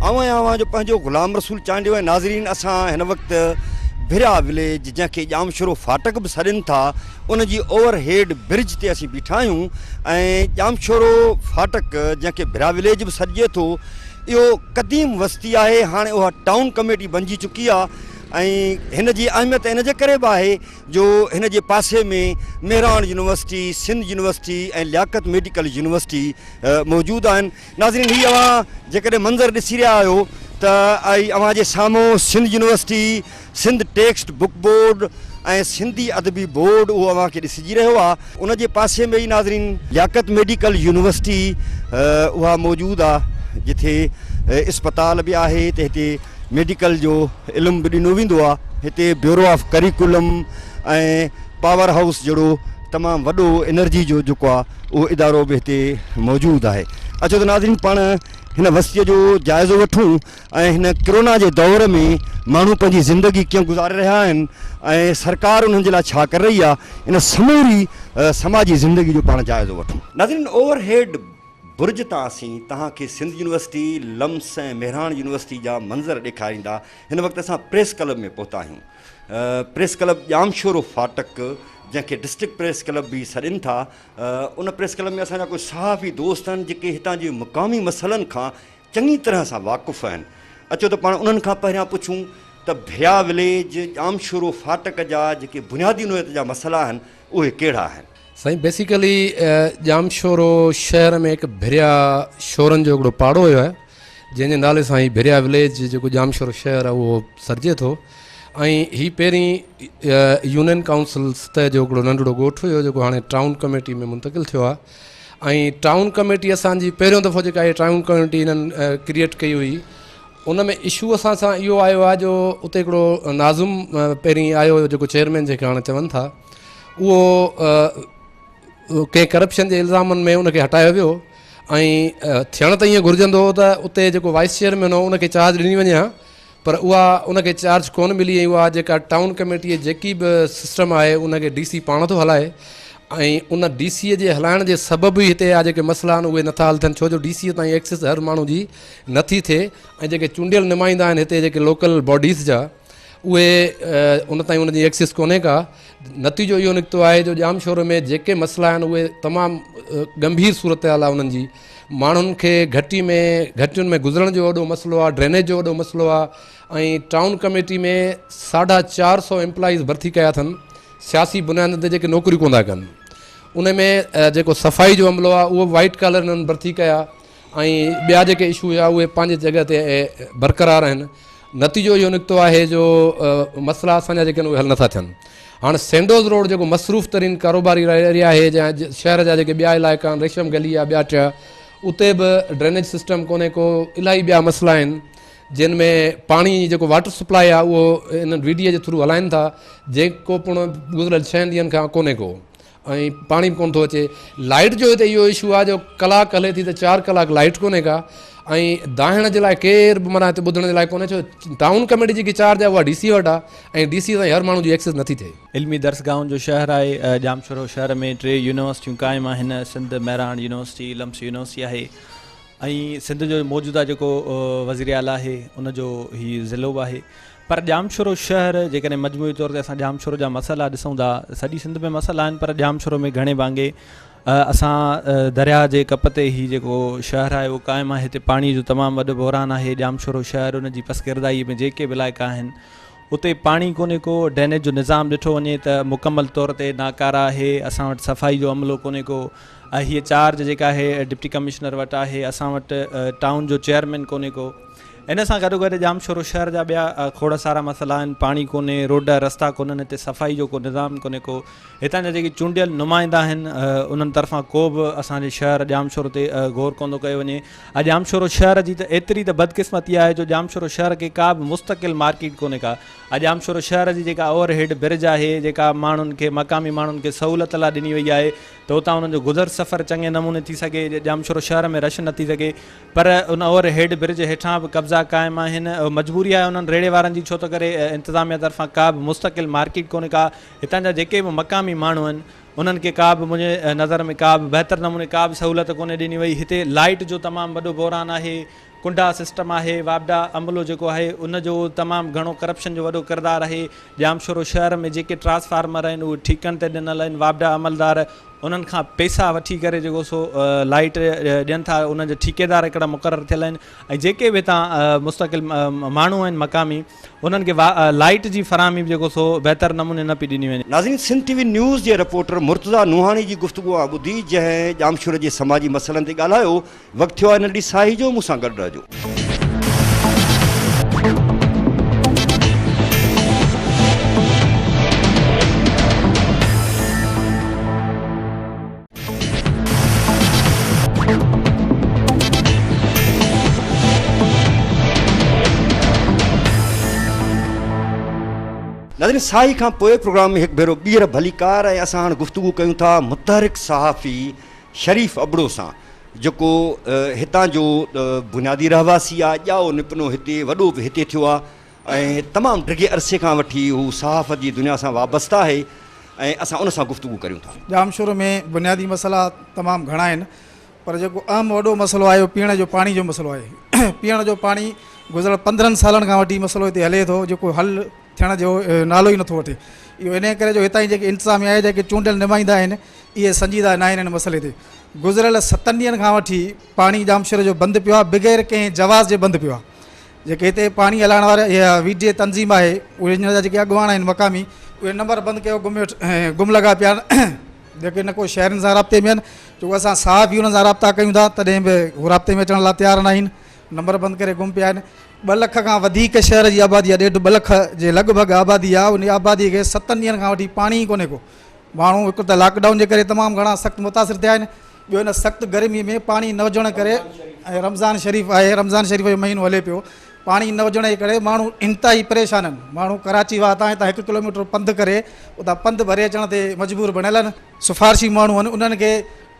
آئون آهيان اوهان جو پنهنجو غلام رسول چانڊيو ۽ ناظرين اسان هن وقت ڀريا وليج جنهن کي ڄامشورو ڦاٽڪ به سڏين ٿا ان جي اوور هيڊ برج تي اسين بيٺا آهيون ۽ ڄامشورو ڦاٽڪ جنهن کي ڀريا وليج به سڏجي ٿو اهو قديم وستي آهي هاڻي اها ٽائون ڪميٽي بنجي چڪي آهي ۽ هن جي اهميت ان جي ڪري به آهي جو هن جي پاسي ۾ Mehran university, Sindh university ۽ Liaquat medical university موجود آهن. ناظرين هي اوهان جيڪڏهن منظر ڏسي رهيا آهيو ته اوهان جي سامهون Sindh university, Sindh text book board ۽ Sindhi Adabi board اهو اوهان کي ڏسجي رهيو آهي. ان جي پاسي ۾ ئي ناظرين لياقت ميڊيڪل يونيورسٽي اها موجود آهي جتي اسپتال به آهي ته هتي ميڊيڪل جو علم به ڏنو ويندو آهي. هتي bureau of curriculum ۽ power house جهڙو تمام وڏو انرجي جو جيڪو آهي اهو ادارو به هتي موجود آهي. اچو ته ناظرين پاڻ هن وستيء جو جائزو وٺون ۽ هن ڪرونا جي دور ۾ ماڻهو پنهنجي زندگي ڪيئن گذاري رهيا آهن ۽ سرڪار انهن جي لاء ڇا ڪري رهي آهي ان سموري سماجي زندگي جو پاڻ جائزو وٺون. ناظرين اوور هيڊ برج تان اسين توهان کي سنڌ يونيورسٽي، لمس ۽ مهراڻ يونيورسٽي جا منظر ڏيکاريندا هن وقت اسان پريس ڪلب ۾ پهتا آهيون. پريس ڪلب ڄامشورو ڦاٽڪ جنهن کي ڊسٽرڪٽ پريس ڪلب به سڏين ٿا ان پريس ڪلب ۾ اسان جا ڪجهه صحافي دوست آهن جيڪي هتان جي مقامي مسئلن کان چڱي طرح سان واقف آهن. اچو ته پاڻ انهن کان پهريان پڇون ته ڀريا وليج ڄامشورو ڦاٽڪ جا جيڪي بنيادي نوعيت جا مسئلا آهن اهي ڪهڙا آهن؟ سائين بيسيڪلي ڄامشورو شهر ۾ هڪ ڀريا شورن جو هڪڙو پاڙو هيو آهي جنهن جي نالي سان هي ڀريا وليج جيڪو ڄامشورو شهر آهي اهو سڏجي ٿو ۽ هي پهرين يونين ڪائونسل سطح جو هڪڙو ننڍڙو ڳوٺ هيو جيڪو هاڻي ٽائون ڪميٽي ۾ منتقل ٿيو آهي ۽ ٽائون ڪميٽي اسان جي پهريون دفعو جيڪا هي ٽائون ڪميٽي هنن ڪريئيٽ ڪئي هئي ان ۾ اشو اسان سان اهو آيو آهي جو اتي هڪڙو ناظم پهرين آيو هيو جيڪو چيئرمين جنهن کي هاڻي چون ٿا اهو ڪنهن ڪرپشن جي الزامن ۾ ان کي هٽايو ويو ۽ ٿيڻ ته ائين گهرجندو هو ته اتي جيڪو وائيس چيئرمين هو ان کي چارج ڏني وڃي ها پر اها ان کي چارج ڪونه ملي ۽ اها جيڪا ٽائون ڪميٽي جي جيڪي به سسٽم آهي ان کي ڊي سي پاڻ ٿو هلائي ۽ ان ڊي سي جي هلائڻ جي سبب ئي هتي جا جيڪي مسئلا آهن اهي نٿا حل ٿين ڇو جو ڊي سي تائين ايڪسس هر ماڻهو جي نٿي ٿئي ۽ جيڪي چونڊيل نمائندا آهن هتي جيڪي لوڪل باڊيز جا اهي ان تائين ان جي ايڪسس ڪونهي ڪا نتيجو اهو نڪتو آهي جو ڄامشورو ۾ جيڪي مسئلا آهن اهي تمام ڳنڀير صورتحال آهي انهن جي ماڻهن کي گهٽي ۾ گهٽين ۾ گذرڻ جو وڏو مسئلو آهي ڊرينيج جو وڏو مسئلو آهي ۽ ٽائون ڪميٽي ۾ ساڍا چار سو ايمپلائيز ڀرتي ڪيا اٿن سياسي بنيادن تي جيڪي نوڪريون ڪونه ٿا ڪن ان ۾ جيڪو صفائي جو عملو آهي اهو به وائيٽ ڪالر انهن ڀرتي ڪيا ۽ ٻيا جيڪي اشو هيا اهي پنهنجي جڳهه تي برقرار آهن نتيجو اهو نڪتو آهي جو مسئلا اسان جا جيڪي آهن اهي حل نٿا ٿين. هاڻ سينڊوز روڊ جيڪو مصروف ترين ڪاروباري ايريا آهي جا شهر جا جيڪي ٻيا علائقا آهن ريشم گلي يا ٻيا ٽيا اتي به ڊرينيج سسٽم ڪونهي ڪو الاهي ٻيا مسئلا آهن جن ۾ پاڻي جيڪو واٽر سپلاء آهي اهو انهن وي ڊي اي جي ٿرو هلائن ٿا جيڪو پڻ گذريل ڇهن ڏينهن کان ڪونهي ڪو. ۽ پاڻي به ڪونه ٿو اچي. لائيٽ جو هتي اهو اشو آهي جو ڪلاڪ هلي ٿي ته چار ڪلاڪ لائيٽ ڪونهي ڪا ۽ دانهڻ جي لاء ڪير به معنيٰ هتي ٻڌڻ جي لاء ڪونهي ڇو ٽائون ڪميٽي جيڪي چارج آهي اها ڊي سي وٽ آهي ۽ ڊي سي تائين هر ماڻهو جي ايڪسيس نٿي ٿئي. علمي درسگاهن جو شهر آهي ڄامشورو شهر ۾ ٽي يونيورسٽيون قائم آهن Sindh Mehran university LUMHS university آهي ۽ سنڌ جو موجوده جيڪو وزير اعليٰ آهي ان جو هي ضلعو به آهي پر ڄامشورو شهر جيڪڏهن مجموعي طور تي اسان ڄامشورو جا مسئلا ڏسون ٿا سڄي سنڌ ۾ مسئلا آهن پر ڄامشورو ۾ گهڻي ڀاڱي اسان درياهه جي ڪپ تي هي جيڪو شهر آهي اهو قائم آهي هتي پاڻي جو تمام وڏو بحران آهي ڄامشورو شهر ان جي پسگردائي ۾ جيڪي به علائقا آهن اتي پاڻي ڪونهي ڪو ڊرينيج جو نظام ڏٺو وڃي ته مڪمل طور تي ناڪاره آهي اسان وٽ صفائي جو عملو ڪونهي ڪو هيء چارج جيڪا آهي ڊپٽي ڪمشنر وٽ آهي اسان وٽ ٽائون جو چيئرمين ڪونهي ڪو. ان سان گڏو گڏ ڄامشورو شهر جا ٻيا کوڙ سارا مسئلا آهن، پاڻي ڪونهي، روڊ رستا ڪونهن، هتي صفائي جو ڪو نظام ڪونهي ڪو، هتان جا جيڪي چونڊيل نمائندا آهن انهن طرفان ڪو به اسان جي شهر ڄامشورو تي غور ڪونه ٿو ڪيو وڃي. اڄ ڄامشورو شهر جي ته ايتري ته بدقسمتي آهي جو ڄامشورو شهر کي ڪا به مستقل مارڪيٽ ڪونهي ڪا. اڄ ڄامشورو شهر جي جيڪا اوور هيڊ برج آهي جيڪا ماڻهن کي مقامي ماڻهن کي سهولت لاء ڏني وئي آهي ته اتان انهن جو گذر سفر چڱي نموني ٿي سگهي ڄامشورو شهر ۾ رش نه ٿي سگهي پر ان اوور هيڊ برج هيٺان به قبضا قائم آهن مجبوري آهي انهن ريڙهي وارن جي ڇو ته ڪري انتظاميا طرفان ڪا به مستقل مارڪيٽ ڪونهي ڪا هتان جا جيڪي به مقامي ماڻهو آهن انهن کي ڪا به منهنجي نظر ۾ ڪا به بهتر نموني ڪا به سهولت ڪونهي ڏني وئي هتي لائيٽ جو تمام وڏو بحران آهي ڪنڊا سسٽم آهي واپڊا عملو جيڪو آهي ان جو تمام گهڻو ڪرپشن جو وڏو ڪردار آهي ڄامشورو شهر ۾ جيڪي ٽرانسفارمر آهن اهي ٺيڪن تي ڏنل آهن واپڊا عملدار انهن کان پئسا وٺي ڪري جيڪو سو لائيٽ ڏين ٿا انهن جا ٺيڪيدار هڪڙا مقرر ٿيل آهن ۽ جيڪي به هتان مستقل ماڻهو آهن مقامي انهن کي لائيٽ جي فراهمي به جيڪو سو بهتر نموني نه پئي ڏني وڃي. ناظرين سنڌ ٽي وي نيوز جي رپورٽر مرتضيٰ نوحاڻي جي گفتگو اوهان ٻڌي جنهن ڄامشوري جي سماجي مسئلن تي ڳالهايو وقت ٿيو آهي ننڍڙي ساهي جو مون سان گڏ رهجو. ناظرين ساهي کان پوء پروگرام ۾ هڪ ڀيرو ٻيهر ڀليڪار ۽ اسان هاڻ گفتگو ڪيون ٿا متحرڪ صحافي شريف ابڙو سان جيڪو هتان جو بنيادي رهواسي آ ڄائو نپنو هتي وڏو به هتي ٿيو آ ۽ تمام ڊگهي عرصي کان وٺي هو صحافت جي دنيا سان وابسته آهي ۽ اسان ان سان گفتگو ڪريون ٿا. ڄامشورو ۾ بنيادي مسئلا تمام گهڻا آهن پر جيڪو اهم وڏو مسئلو آهي اهو پيئڻ جو پاڻي جو مسئلو آهي. پيئڻ جو پاڻي گذريل 15 سالن کان وٺي مسئلو هتي هلي ٿو جيڪو حل ٿيڻ جو نالو ئي نٿو وٺي. اهو انهيء ڪري جو هتان جي جيڪي انتظاميا آهي جيڪي چونڊيل نمائندا آهن اهي سنجيده ناهن ان مسئلي تي. گذريل ستن ڏينهن کان وٺي پاڻي ڄامشوري جو بند پيو آهي بغير ڪنهن جواز جي بند پيو آهي. جيڪي هتي پاڻي هلائڻ وارا اها وي ڊي اي تنظيم آهي اهي ان جا جيڪي اڳواڻ آهن مقامي اهي نمبر بند ڪيو گم گم لڳا پيا آهن جيڪي نه ڪو شهرين سان رابطي ۾ آهن جو اسان صحافي انهن سان رابطا ڪيون ٿا تڏهن به هو رابطي ۾ اچڻ لاء تيار نه آهن نمبر بند ڪري گم پيا آهن 2 لک کان وڌيڪ شهر جي آبادي آهي ڏيڍ 2 لک جي لڳ ڀڳ آبادي آهي ان آبادي کي ستن ڏينهن کان وٺي پاڻي ئي ڪونهي ڪو ماڻهو هڪ ته لاڪ ڊائون جي ڪري تمام گهڻا سخت متاثر ٿيا آهن ٻيو هن سخت گرمي ۾ پاڻي نه هجڻ ڪري ۽ رمضان شريف آهي رمضان شريف جو مهينو هلي پيو پاڻي نه هجڻ جي ڪري ماڻهو انتهائي پريشان آهن ماڻهو ڪراچي واهه تان هتان هڪ ڪلوميٽر پنڌ ڪري اتان پنڌ ڀري اچڻ تي مجبور بڻيل آهن سفارشي ماڻهو آهن انهن کي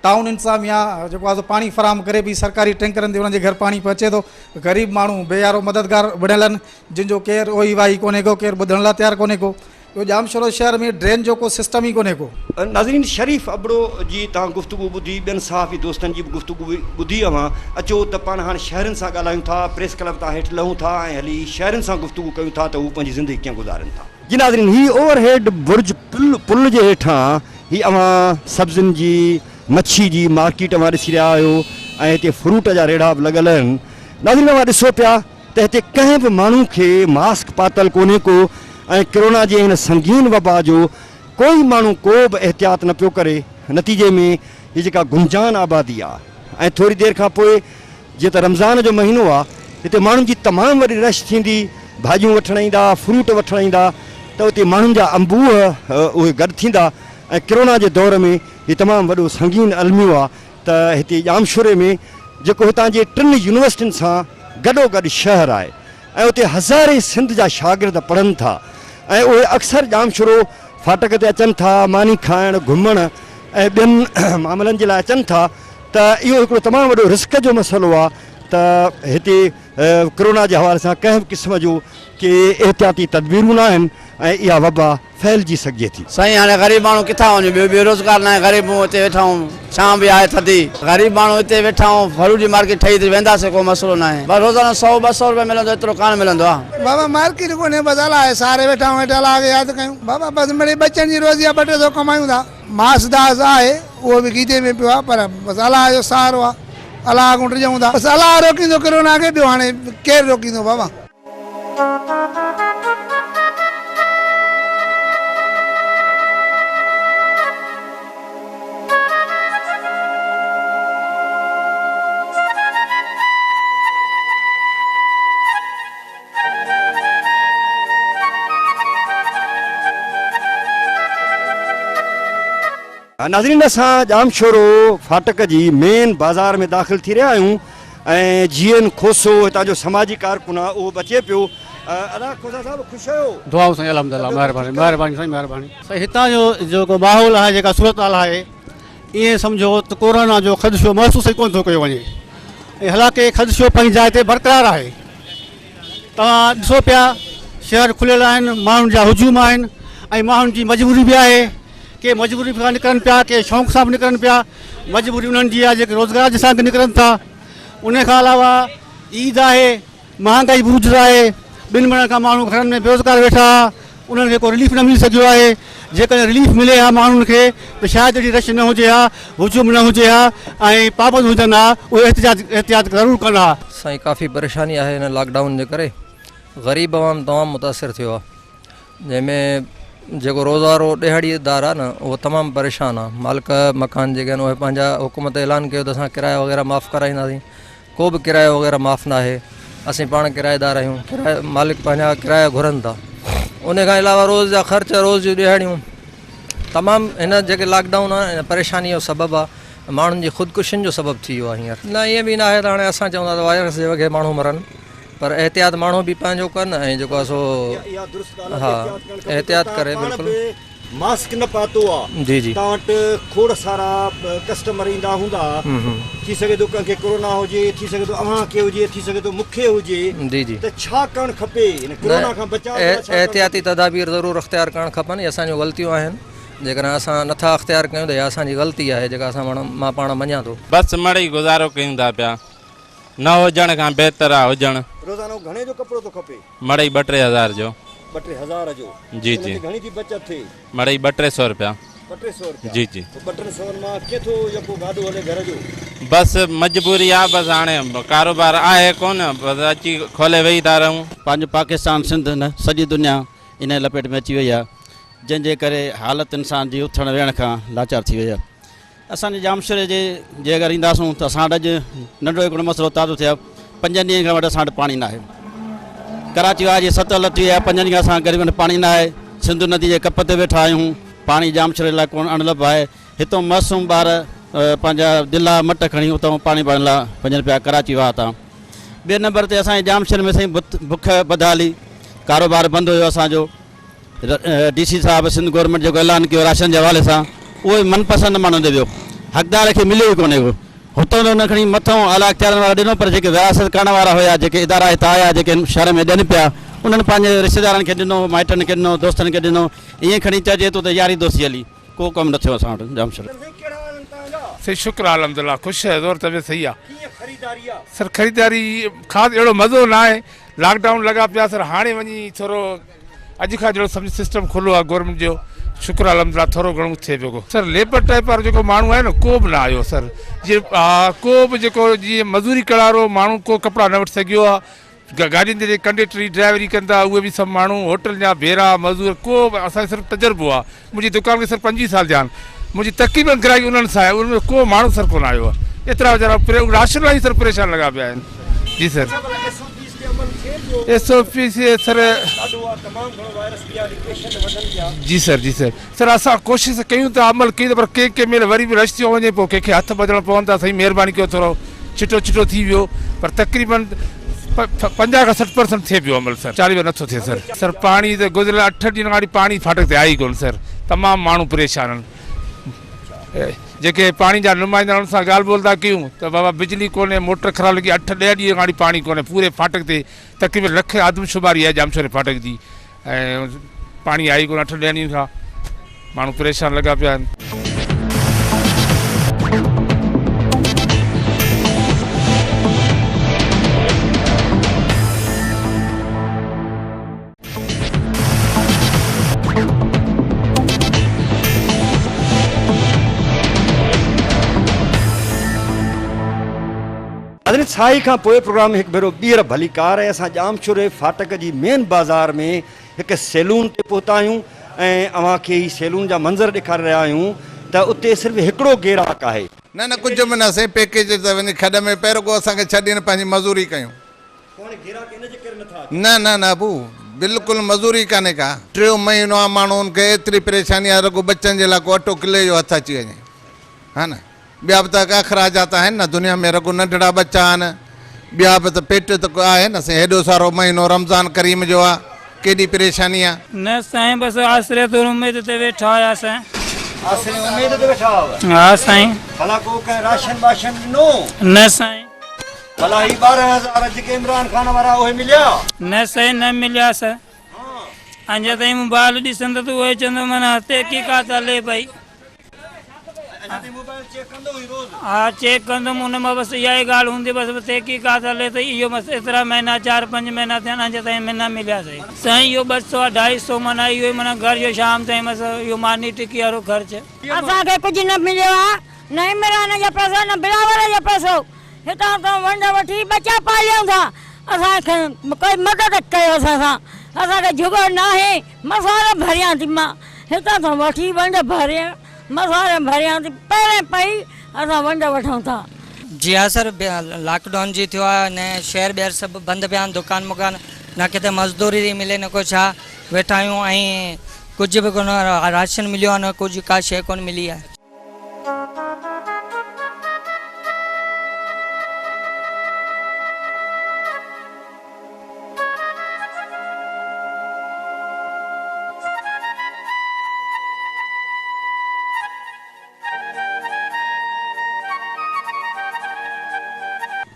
ٽائون انتظاميا جيڪو آهي سو پاڻي فراهم ڪري پئي سرڪاري ٽينڪرن تي انهن جي گهر پاڻي پهچي ٿو غريب ماڻهو بي يارو مددگار بڻيل آهن جن جو ڪير اوهي واهي ڪونهي ڪو ڪير ٻڌڻ لاء تيار ڪونهي ڪو اهو ڄامشورو شهر ۾ ڊرين جو ڪو سسٽم ئي ڪونهي ڪو. ناظرين شريف ابڙو جي توهان گفتگو ٻڌي ٻين صحافي دوستن جي به گفتگو ٻڌي اوهان اچو ته پاڻ هاڻ شهرين سان ڳالهايون ٿا پريس ڪلب تان هيٺ لهون ٿا ۽ هلي شهرين سان گفتگو ڪيون ٿا ته هو پنهنجي زندگي ڪيئن گذارين ٿا. جي ناظرين هي اوور هيڊ برج پل پل جي هيٺان هي اوهان سبزين جي مڇي جي مارڪيٽ اوهان ڏسي رهيا آهيو ۽ هتي فروٽ جا ريڙها به لڳل آهن ناظرين اوهان ڏسو پيا ته هتي ڪنهن به ماڻهو کي ماسڪ پاتل ڪونهي ڪو ۽ ڪرونا جي هن سنگين وبا جو ڪوئي ماڻهو ڪو به احتياط نه پيو ڪري نتيجي ۾ هي جيڪا گنجان آبادي آ ۽ ٿوري دير کان پوء جيئن ته رمضان جو مهينو آ هتي ماڻهن جي تمام وڏي رش ٿيندي ڀاڄيون وٺڻ ايندا فروٽ وٺڻ ايندا ته اتي ماڻهن جا انبوهه اهي گڏ ٿيندا ۽ ڪرونا جي دور ۾ هي تمام وڏو سنگين الميو آ ته هتي ڄامشوري ۾ جيڪو هتان جي ٽن يونيورسٽين سان گڏوگڏ شهر آهي ۽ اتي هزارين سنڌ جا شاگرد پڙهن ٿا ۽ اهي اڪثر ڄامشورو ڦاٽڪ تي اچن ٿا ماني کائڻ، گهمڻ ۽ ٻين معاملن جي لاء اچن ٿا ته اهو هڪڙو تمام وڏو رسڪ جو مسئلو آهي ته هتي ڪرونا جي حوالي سان ڪنهن به قسم جو ڪي احتياطي تدبيرون نه آهن ۽ اها وبا ڦهلجي سگهجي ٿي. سائين هاڻي غريب ماڻهو ڪٿان وڃون ٻيو بيروزگار ناهي غريب مون هتي ويٺا آهيون ڇانو به آهي ٿڌي غريب ماڻهو هتي ويٺا آهيون فروٽ جي مارڪيٽ ٺهي ته وينداسين ڪو مسئلو ناهي بس روزانو سئو ٻه سئو روپيا ملندو ايترو ڪانه ملندو آ. بابا مارڪيٽ ڪونهي بس الله جي سهاري ويٺا آهيون هيٺ الله کي ياد ڪيون بابا بس مڙئي ٻچن جي روزي آ ٻه ٽي سئو ڪمايون ٿا ماس داس آهي اهو به گيدي ۾ پيو آ پر بس الله جو سهارو آ الله کان ڊڄون ٿا بس الله روڪيندو ڪرونا کي ٻيو هاڻي ڪير روڪيندو بابا. ناظرين اسان ڄامشورو ڦاٽڪ جي مين بازار ۾ داخل ٿي رهيا آهيون ۽ جي اين کوسو هتان جو سماجي ڪارڪن آهي اهو به اچي پيو ادا کوسا صاحب خوش آهيو؟ دعائون سائين الحمدلله مهرباني مهرباني سائين مهرباني. سائين هتان جو جيڪو ماحول آهي جيڪا صورتحال آهي ائين سمجهو ته ڪورونا جو خدشو محسوس ئي ڪونه ٿو ڪيو وڃي ۽ حالانڪه خدشو پنهنجي جاء تي برقرار آهي توهان ڏسو پيا شهر کليل آهن ماڻهن جا هجوم آهن ۽ ماڻهن جي مجبوري به آهي ڪي مجبوري کان نڪرن پيا ڪي شوق سان به نڪرن پيا مجبوري انهن جي آهي جيڪي روزگار جي سان نڪرن ٿا ان کان علاوه عيد آهي مهانگائي عروج تي آهي ٻن مهينن کان ماڻهو گهرن ۾ بيروزگار ويٺا ها انهن کي ڪو رليف نه ملي سگهيو آهي جيڪڏهن رليف ملي ها ماڻهن کي ته شايد اهڙي رش نه هجي ها هجوم نه هجي ها ۽ پابند هجن ها اهي احتجاج احتياط ضرور ڪن ها. سائين ڪافي پريشاني آهي هن لاڪ ڊائون جي ڪري غريب عوام تمام متاثر ٿيو آهي جنهن ۾ جيڪو روزارو ڏهاڙي دار آهي نه اهو تمام پريشان آهي مالڪ مڪان جيڪي آهن اهي پنهنجا حڪومت اعلان ڪيو ته اسان ڪرايا وغيره معاف ڪرائينداسين ڪو به ڪرايو وغيره معاف ناهي اسين پاڻ ڪرائيدار آهيون ڪرايو مالڪ پنهنجا ڪرايا گهرن ٿا ان کان علاوه روز جا خرچ روز جون ڏهاڙيون تمام هن جيڪي لاڪ ڊائون آهي ان پريشاني جو سبب آهي ماڻهن جي خودڪشين جو سبب ٿي ويو آهي هينئر نه ائين به ناهي ته هاڻي اسان چون ٿا ته وائرس جي وگهي ماڻهو مرن پر احتياط ماڻهو به پنهنجو ڪن ۽ جيڪو آهي سو ها احتياط ڪري بلڪل. ماسڪ نه پاتو آ جي جي. توهان وٽ کوڙ سارا ڪسٽمر ايندا هوندا ٿي سگهي ٿو ڪنهن کي ڪورونا هجي ٿي سگهي ٿو اوهان کي هجي ٿي سگهي ٿو مون کي هجي جي جي. ته ڇا ڪرڻ کپي هن ڪورونا کان بچاء جي لاء ڇا ڪرڻ احتياطي تدابير ضرور اختيار ڪرڻ کپن اهي اسان جون غلطيون آهن جيڪڏهن اسان نٿا اختيار ڪيون ته اها اسان جي غلطي آهي جيڪا اسان مان پاڻ مڃان ٿو. بس مڙئي گذارو ڪيون ٿا پيا. نه هجڻ کان بهتر آ هجڻ. روزانو گهڻي جو ڪپڙو ٿو کپي؟ مڙئي ٻه ٽي هزار جو. ٻه ٽي هزار جو. جي ان جي. تي گهڻي ٿي بچت ٿئي؟ مڙئي ٻه ٽي سو روپيا. ٻه ٽي سو روپيا. جي جي. پوء ٻه ٽن سون مان ڪيئن ٿو يڪو گاڏو هلي گهر جو؟ بس مجبوري آ بس هاڻي ڪاروبار آهي ڪونه بس اچي کولي ويهي ٿا رهون. پنهنجو پاڪستان سنڌ نه سڄي دنيا انهي لپيٽ ۾ اچي وئي آ جنهن جي ڪري حالت انسان جي اٿڻ ويهڻ کان لاچار ٿي وئي آ. اسان جي ڄامشوري جي جي اگر اينداسون ته اسان وٽ اڄ ننڍڙو هڪڙو مسئلو تازو ٿيو آهي پنجن ڏينهن کان وٺي اسان وٽ پاڻي ناهي ڪراچي واهه جي ستل لٿي وئي آهي پنجن ڏينهن کان اسان غريبن وٽ پاڻي ناهي سنڌو ندي جي ڪپ تي ويٺا آهيون پاڻي ڄامشوري لاء ڪونه اڻلڀ آهي هتون معصوم ٻار پنهنجا دلا مٽ کڻي اتان پاڻي ڀرڻ لاء وڃن پيا ڪراچي واهه تان ٻئي نمبر تي اسان جي ڄامشوري ۾ سائين بک بدحالي ڪاروبار بند هيو اسان جو ڊي سي صاحب سنڌ گورنمينٽ جيڪو اعلان ڪيو راشن جي حوالي سان اهو به من پسند ماڻهن ڏي ويو حقدار کي مليو ئي ڪونهي ڪو هتون ته ان کڻي مٿئون اعليٰ اختيارن وارا ڏنو پر جيڪي ورهاست ڪرڻ وارا هيا جيڪي ادارا هتان آيا جيڪي هن شهر ۾ ڏين پيا انهن پنهنجي رشتيدارن کي ڏنو مائٽن کي ڏنو دوستن کي ڏنو ائين کڻي چئجي ٿو ته ياري دوستي هلي ڪو ڪم نه ٿيو اسان وٽ ڄامشوري. سائين شڪر آ الحمدلله خوش آهي زور طبيعت صحيح آ. سر خريداري خاص اهڙو مزو ناهي لاڪ ڊائون لڳا پيا سر هاڻي وڃي ٿورو اڄ کان جهڙو سمجھ سسٽم کلو آ گورنمينٽ جو شڪر آ الحمدلله ٿورو گهڻو ٿئي پيو ڪو سر ليبر ٽائپ وارو جيڪو ماڻهو آهي نه ڪو به نه آيو سر جي ڪو به جيڪو جي مزوري ڪرڻ وارو ماڻهو ڪو ڪپڙا نه وٺي سگهيو آ گاڏين تي جيڪي ڪنڊيڪٽري ڊرائيوري ڪن ٿا اهي به سڀ ماڻهو هوٽل جا ڀيرا مزور ڪو به اسان کي صرف تجربو آ منهنجي دڪان کي صرف 25 سال ٿيا آهن منهنجي تقريبن گراهڪي انهن سان آهي ان ۾ ڪو ماڻهو سر ڪونه آيو آ ايترا ويچارا راشن لاء ئي سر پريشان لڳا پيا آهن جي سر. ايس او پي سي سر جي سر جي سر سر اسان ڪوشش ڪيون ٿا عمل ڪيون ٿا پر ڪنهن ڪنهن مهل وري به رش ٿيو وڃي پوء ڪنهن کي هٿ ٻڌڻ پون ٿا سائين مهرباني ڪيو ٿورو چٽو چٽو ٿي ويو پر تقريبن 50 کان 60 پرسنٽ ٿئي پيو عمل سر 40 نٿو ٿئي سر سر پاڻي ته گذريل 8 ڏينهن کان وٺي پاڻي ڦاٽڪ تي آئي ڪون سر تمام ماڻهو پريشان آهن جيڪي پاڻي جا نمائندا آهن انهن سان ڳالهه ٻولهه ٿا ڪيون ته بابا بجلي ڪونهي موٽر خراب لڳي 8 ڏهه ڏينهن کان وٺي پاڻي ڪونهي پوري ڦاٽڪ تي تقريبن لک آدمشماري آهي ڄامشوري ڦاٽڪ جي ۽ پاڻي آئي ڪونه اٺن ڏهن ڏينهن کان ماڻهو پريشان لڳا پيا آهن. ناظرين ساهي کان پوء پروگرام ۾ هڪ ڀيرو ٻيهر ڀليڪار ۽ اسان ڄامشوري ڦاٽڪ جي مين بازار ۾ هڪ سيلون تي پهتا آهيون ۽ اوهان کي هي سيلون جا منظر ڏيکاري رهيا آهيون ته اتي صرف هڪڙو گيراڪ آهي. نه نه ڪجهه به نه سائين پيڪيج ته وڃي کڏ ۾ پئي رڳو اسان کي ڇڏين پنهنجي مزوري ڪيون. پوء هاڻي گيراڪ ان جي ڪري نٿا اچن. نه نه نه ابو بلڪل مزوري ڪانهي ڪا. ٽيون مهينو آ ماڻهن کي ايتري پريشاني آ رڳو ٻچن جي لاء ڪو اٽو ڪلي جو هٿ اچي وڃي ها نه ٻيا به ته اخراجات آهن نه دنيا ۾ رڳو ننڍڙا ٻچا آهن ٻيا به ته پيٽ ته آهي نه سائين هيڏو سارو مهينو رمضان ڪريم جو آ ڪيڏي پريشاني آ. نه سائين بس آسري تي اميد تي ويٺا هياسين. آسري اميد تي ويٺا هئا. ها سائين. ڀلا ڪو ڪنهن راشن باشن ڏنو؟ نه سائين. ڀلا هي 12 هزار جيڪي عمران خان وارا اهي مليا؟ نه سائين نه مليا سر. اڃا تائين موبائل ڏسندو ته اهي چوندو معنيٰ تحقيقات هلي پئي. اڃا تائين موبائل چيڪ ڪندو هئين روز؟ ها چيڪ ڪندم ان مان بس اها ئي ڳالهه هوندي بس تحقيقات هلي ٿي اهو بس ايترا مهينا چار پنج مهينا ٿيا آهن اڃا تائين نه مليا سائين. سائين اهو ٻه سو اڍائي سو معنيٰ اهو ئي معنيٰ گهر جو شام تائين بس اهو ماني ٽڪي وارو خرچ. اسان کي ڪجهه نه مليو آ نه عمران جو پئسو نه بلاول جو پئسو هتان هتان ونڊ وٺي ٻچا پاليون ٿا اسان کي ڪوئي مدد ڪيو اسان سان اسان کي جهڳو ناهي مسواڙ ڀريان ٿي مان هتان ٿو وٺي ونڊ ڀريان مسواڙ ڀريان ٿي پيرين پئي اسان ونڊ وٺون ٿا. جي ها سر لاڪ ڊائون جي ٿيو آ نه شهر ٻهر سڀ بند پيا آهن دڪان مڪان نه ڪٿي مزدوري ٿي ملي نه ڪو ڇا ويٺا آهيون ۽ ڪجهه به ڪونه راشن مليو آ نه ڪجهه ڪا شي ڪونه ملي آ.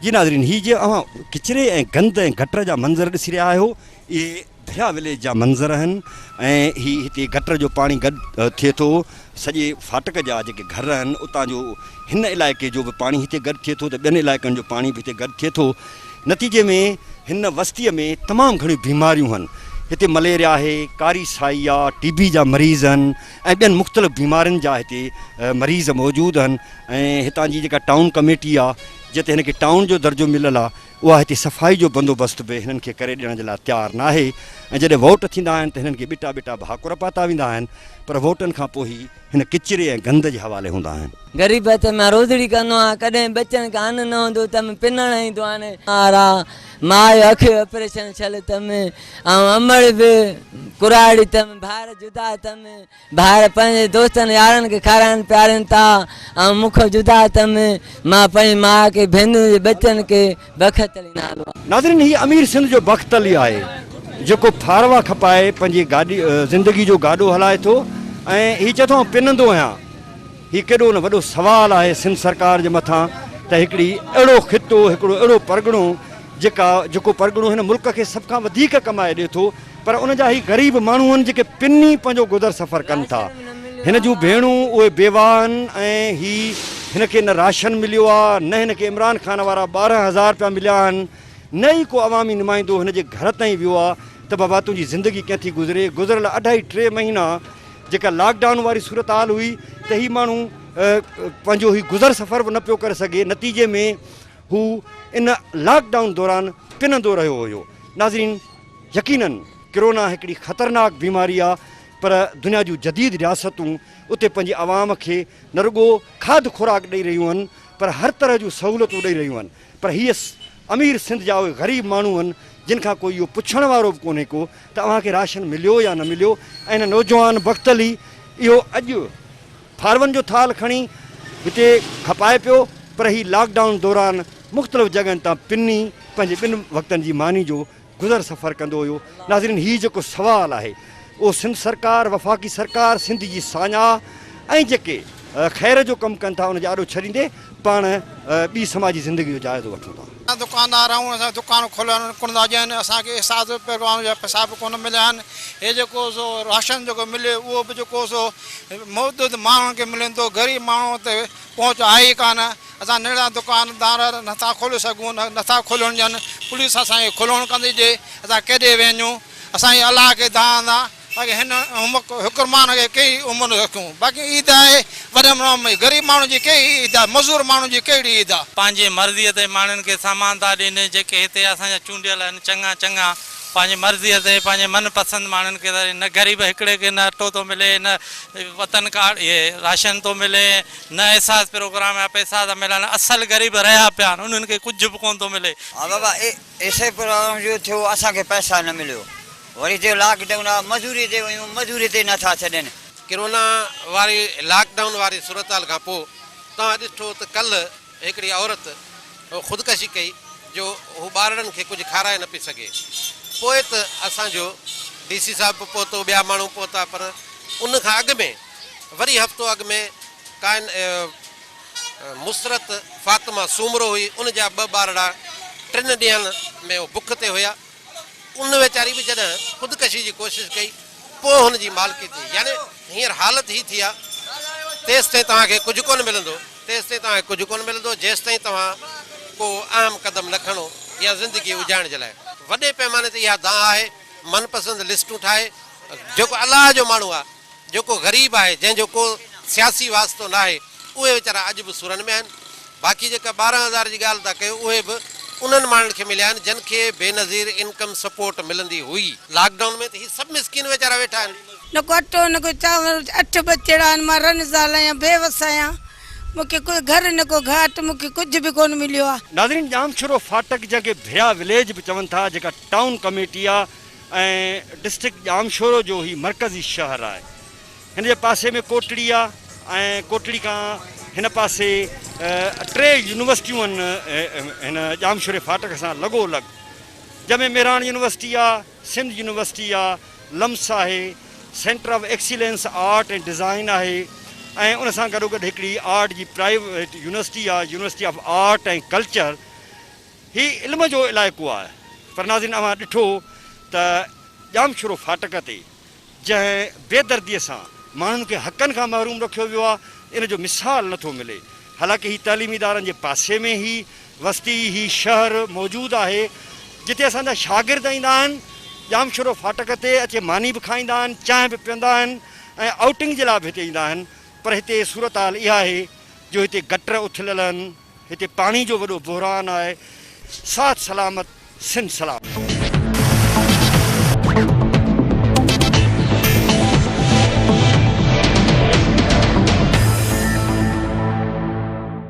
جي ناظرين هي جي اوهان ڪچري ۽ گند ۽ گٽر جا منظر ڏسي رهيا آهيو اهي ڀريا وليج جا منظر آهن ۽ هي هتي گٽر جو پاڻي گڏ ٿئي ٿو سڄي ڦاٽڪ جا جيڪي گهر آهن اتان جو هن علائقي جو به پاڻي هتي گڏ ٿئي ٿو ته ٻين علائقن جو پاڻي به هتي گڏ ٿئي ٿو نتيجي ۾ هن وستيء ۾ تمام گهڻيون بيماريون آهن هتي مليريا آهي ڪاري سائي آ ٽي بي جا مريض آهن ۽ ٻين مختلف بيمارين جا هتي مريض موجود آهن ۽ هتان جي جيڪا ٽائون ڪميٽي آ جتي هن کي ٽائون جو درجو مليل آ اها هتي صفائي جو بندوبست به هنن کي ڪري ڏيڻ جي لاء تيار ناهي ۽ جڏهن ووٽ ٿيندا آهن ته هنن کي ٻٽا ٻٽا ڀاڪر پاتا ويندا آهن پر ووٽن کان پوء هي هن ڪچري ۽ گند جي حوالي هوندا آهن. غريب هٿ مان روزڙي ڪندو آهيان ڪڏهن ٻچن کي ان نه هوندو ته م پنڻ ايندو آهن. آرا ماء جو اک جو آپريشن ڇل تم ۽ امڙ به ڪراڙي تم ڀائر جدا تم ڀائر پنهنجي دوستن يارن کي کارائن پيارين ٿا ۽ مون کان جدا تم مان پنهنجي ماء کي ڀينرن جي ٻچن کي بخت علي نالو آهي. ناظرين هي امير سنڌ جو بخت علي آهي جيڪو ڦاروا کپائي پنهنجي گاڏي زندگي جو گاڏو هلائي ٿو ۽ هي چئي ٿو آئون پنندو آهيان هي ڪيڏو نه وڏو سوال آهي سنڌ سرڪار جي مٿان ته هڪڙي اهڙو خطو هڪڙو اهڙو پرڳڻو جيڪا جيڪو پرڳڻو هن ملڪ کي سڀ کان وڌيڪ ڪمائي ڏي ٿو پر ان جا هي غريب ماڻهو آهن جيڪي پني پنهنجو گذر سفر ڪن ٿا. هن جون ڀيڻون اهي بيواهه آهن ۽ هي هن کي نه راشن مليو آهي نه هن کي عمران خان وارا 12 هزار رپيا مليا آهن نه ئي ڪو عوامي نمائندو هن جي گهر تائين ويو آهي ته بابا تنهنجي زندگي ڪيئن ٿي گذري گذريل اڍائي ٽي مهينا جيڪا لاڪ ڊائون واري صورتحال هئي ته هي ماڻهو پنهنجو هي گذر سفر به نه پيو ڪري سگهي نتيجي ۾ هو ان لاڪ ڊائون دوران پنندو رهيو هيو ناظرين يقينن ڪرونا هڪڙي خطرناڪ بيماري آ پر دنيا جون جديد رياستون اتي پنهنجي عوام کي نه رڳو کاڌ خوراڪ ڏئي رهيون آهن پر هر طرح جون سهولتون ڏئي رهيون آهن پر هي امير سنڌ جا اهي غريب ماڻهو آهن جن کان ڪوئي اهو پڇڻ وارو به ڪونهي ڪو ته اوهان کي راشن مليو يا نه مليو ۽ هن نوجوان بخت علي اهو اڄ ڦارون جو ٿالهه کڻي هتي کپائي پيو پر هي لاڪ ڊائون دوران مختلف جڳهن تان پني پنهنجي ٻن وقتن جي ماني جو گذر سفر ڪندو هيو. ناظرين هي جيڪو سوال آهي اهو سنڌ سرڪار، وفاقي سرڪار، سنڌ جي ساڃاهه ۽ جيڪي خير جو ڪم ڪن ٿا ان جي آڏو ڇڏيندي پاڻ ٻي سماجي زندگي جو جائزو وٺون ٿا. اسان دڪاندار آهيون اسان کي دڪان کولڻ ڪونه ٿا ڏين اسان کي احساس پروگرام جا پئسا به ڪونه مليا آهن هي جيڪو سو راشن جيڪو ملي اهو به جيڪو سو محدود ماڻهن کي ملي ٿو غريب ماڻهو تي پهچ آهي ئي ڪانه اسان ننڍڙا دڪاندار نٿا کولي سگهون نٿا کولڻ ڏين پوليس اسان کي کولڻ ڪندي ڏي اسان ڪيڏي وڃون اسان جي الله کي دانهن آ باقي هن حڪرمان کي ڪهڙي عمر رکيون باقي عيد آهي وڏن ماڻهن ۾ غريب ماڻهن جي ڪهڙي عيد آهي مزور ماڻهن جي ڪهڙي عيد آ. پنهنجي مرضيء تي ماڻهن کي سامان ٿا ڏين جيڪي هتي اسان جا چونڊيل آهن چڱا چڱا پنهنجي مرضيء تي پنهنجي من پسند ماڻهن کي ٿا ڏين نه غريب هڪڙي کي نه اٽو ٿو ملي نه وطن ڪارڊ اهي راشن ٿو ملي نه احساس پروگرام جا پئسا ٿا ملن اصل غريب رهيا پيا آهن انهن کي ڪجهه به ڪونه ٿو ملي. ها بابا ايس اي پروگرام جو ٿيو اسان کي پئسا نه مليو. وري چيو لاڪ ڊائون آ مزوري تي ويون مزوري تي نه ٿا ڇڏين. ڪرونا واري لاڪ ڊائون واري صورتحال کان پوء توهان ڏٺو ته ڪلهه هڪڙي عورت خودڪشي ڪئي جو هو ٻارڙن کي ڪجهه کارائي نه پئي سگهي پوء ته اسان جو ڊي سي صاحب به پهتو ٻيا ماڻهو پهتا پر ان کان اڳ ۾ وري هفتو اڳ ۾ ڪائن مسرت فاطمه سومرو هئي ان جا ٻه ٻارڙا ٽن ڏينهن ۾ بک تي هيا ان ويچاري به جڏهن خودڪشي جي ڪوشش ڪئي پوء هن جي مالڪي ٿي يعني هينئر حالت هي ٿي آ تيستائين توهان کي ڪجهه ڪونه ملندو تيستائين توهان کي ڪجهه ڪونه ملندو جيستائين توهان ڪو اهم قدم نه کڻو يا زندگي اجائڻ جي لاء وڏي پيماني تي اها دانهن آهي من پسند لسٽون ٺاهي جيڪو الله جو ماڻهو آ جيڪو غريب آهي، جنهن جو ڪو سياسي واسطو ناهي، اهي ويچارا اڄ به سورن ۾ آهن. باقي جيڪا 12 هزار جي ڳالهه ٿا ڪيو، اهي به انهن ماڻهن کي مليا آهن، جن کي بينظير انڪم سپورٽ ملندي هئي. لاڪ ڊائون ۾ ته هي سڀ مسڪين ويچارا ويٺا آهن. نه ڪو اٽو نه ڪو چانور، اٺ ٻچڙا آهن، مان رن زال آهيان، بي وس آهيان، مون کي ڪو گهر نه ڪو گهاٽ، مون کي ڪجهه به ڪونه مليو آهي. ناظرين ڄامشورو ڦاٽڪ جنهن کي ڀريا وليج به چون ٿا جيڪا ٽائون ڪميٽي آ ۽ ڊسٽرڪٽ ڄامشورو جو هي مرڪزي شهر آهي. هن جي پاسي ۾ ڪوٽڙي آ ۽ ڪوٽڙي کان هن پاسي ٽي يونيورسٽيون آهن هن ڄامشوري ڦاٽڪ سان لڳو لڳ جنهن ۾ مهراڻ يونيورسٽي آ، سنڌ يونيورسٽي آ، لمس آهي، centre of excellence art ۽ design آهي ۽ ان سان گڏوگڏ هڪڙي آرٽ جي پرائيويٽ يونيورسٽي آ يونيورسٽي آف آرٽ ۽ ڪلچر. هي علم جو علائقو آهي پر ناظرين اوهان ڏٺو ته ڄامشورو ڦاٽڪ تي جنهن بي دردي سان ماڻهن کي حقن کان محروم رکيو ويو آهي ان جو مثال نه ٿو ملي حالانڪه هي تعليمي ادارن جي پاسي ۾ هي وستي هي شهر موجود آهي جتي اسان جا شاگرد ايندا آهن ڄامشورو ڦاٽڪ تي اچي ماني به کائيندا آهن چانهه به پيئندا آهن ۽ آئوٽنگ جي لاء به هتي ايندا آهن پر هتي صورتحال اها آهي جو هتي گٽر اٿليل آهن هتي پاڻي جو وڏو بحران آهي. ساٿ سلامت سنڌ سلامت.